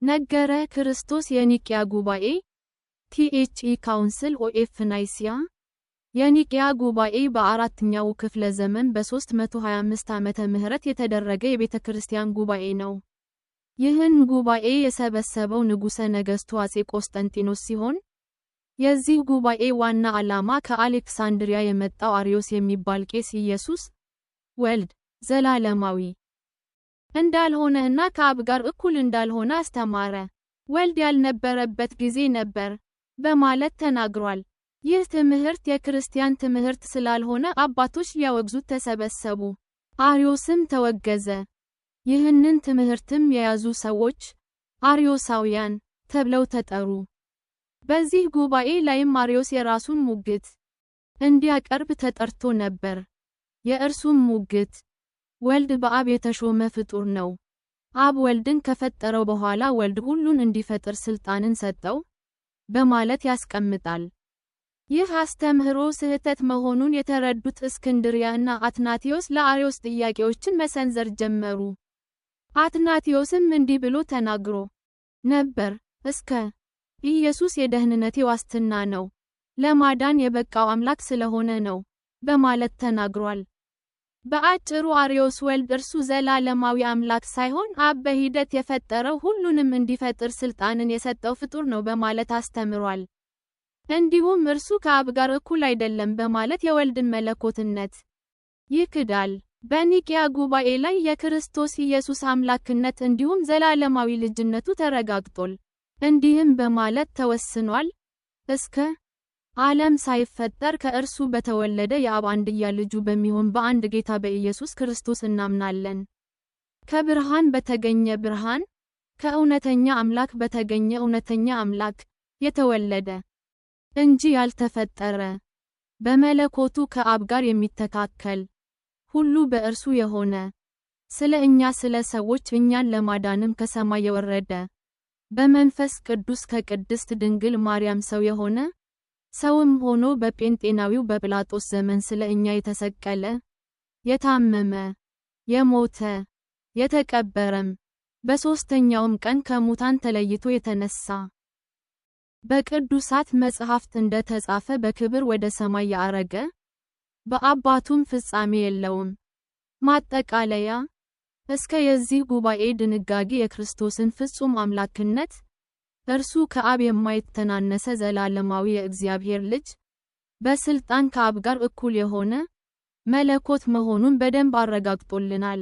ነገረ ክርስቶስ የኒቅያ ጉባኤ፣ The Council of Nicaea። የኒቅያ ጉባኤ በአራተኛው ክፍለ ዘመን በ325 ዓመተ ምህረት የተደረገ የቤተክርስቲያን ጉባኤ ነው። ይህን ጉባኤ የሰበሰበው ንጉሠ ነገሥቱ አጼ ቆስጠንጢኖስ ሲሆን፣ የዚህ ጉባኤ ዋና ዓላማ ከአሌክሳንድሪያ የመጣው አርዮስ የሚባል ቄስ ኢየሱስ ወልድ ዘላለማዊ እንዳልሆነ እና ከአብ ጋር እኩል እንዳልሆነ አስተማረ። ወልድ ያልነበረበት ጊዜ ነበር በማለት ተናግሯል። ይህ ትምህርት የክርስቲያን ትምህርት ስላልሆነ አባቶች ሊያወግዙት ተሰበሰቡ። አርዮስም ተወገዘ። ይህንን ትምህርትም የያዙ ሰዎች አርዮሳውያን ተብለው ተጠሩ። በዚህ ጉባኤ ላይም አርዮስ የራሱን ሙግት እንዲያቀርብ ተጠርቶ ነበር። የእርሱም ሙግት ወልድ በአብ የተሾመ ፍጡር ነው። አብ ወልድን ከፈጠረው በኋላ ወልድ ሁሉን እንዲፈጥር ስልጣንን ሰጠው በማለት ያስቀምጣል። ይህ አስተምህሮ ስህተት መሆኑን የተረዱት እስክንድርያ እና አትናቴዎስ ለአርዮስ ጥያቄዎችን መሰንዘር ጀመሩ። አትናቴዎስም እንዲህ ብሎ ተናግሮ ነበር። እስከ ኢየሱስ የደህንነቴ ዋስትና ነው፣ ለማዳን የበቃው አምላክ ስለሆነ ነው በማለት ተናግሯል። በአጭሩ አርዮስ ወልድ እርሱ ዘላለማዊ አምላክ ሳይሆን አብ በሂደት የፈጠረው ሁሉንም እንዲፈጥር ስልጣንን የሰጠው ፍጡር ነው በማለት አስተምሯል። እንዲሁም እርሱ ከአብ ጋር እኩል አይደለም በማለት የወልድን መለኮትነት ይክዳል። በኒቅያ ጉባኤ ላይ የክርስቶስ ኢየሱስ አምላክነት እንዲሁም ዘላለማዊ ልጅነቱ ተረጋግጧል። እንዲህም በማለት ተወስኗል። እስከ ዓለም ሳይፈጠር ከእርሱ በተወለደ የአብ አንድያ ልጁ በሚሆን በአንድ ጌታ በኢየሱስ ክርስቶስ እናምናለን። ከብርሃን በተገኘ ብርሃን፣ ከእውነተኛ አምላክ በተገኘ እውነተኛ አምላክ፣ የተወለደ እንጂ ያልተፈጠረ፣ በመለኮቱ ከአብ ጋር የሚተካከል፣ ሁሉ በእርሱ የሆነ፣ ስለ እኛ ስለ ሰዎች እኛን ለማዳንም ከሰማይ የወረደ፣ በመንፈስ ቅዱስ ከቅድስት ድንግል ማርያም ሰው የሆነ፣ ሰውም ሆኖ በጴንጤናዊው በጲላጦስ ዘመን ስለ እኛ የተሰቀለ፣ የታመመ፣ የሞተ፣ የተቀበረም፣ በሦስተኛውም ቀን ከሙታን ተለይቶ የተነሳ፣ በቅዱሳት መጽሐፍት እንደ ተጻፈ በክብር ወደ ሰማይ ያዐረገ፣ በአባቱም ፍጻሜ የለውም። ማጠቃለያ፣ እስከ የዚህ ጉባኤ ድንጋጌ የክርስቶስን ፍጹም አምላክነት፣ እርሱ ከአብ የማይተናነሰ ዘላለማዊ የእግዚአብሔር ልጅ፣ በስልጣን ከአብ ጋር እኩል የሆነ፣ መለኮት መሆኑን በደንብ አረጋግጦልናል።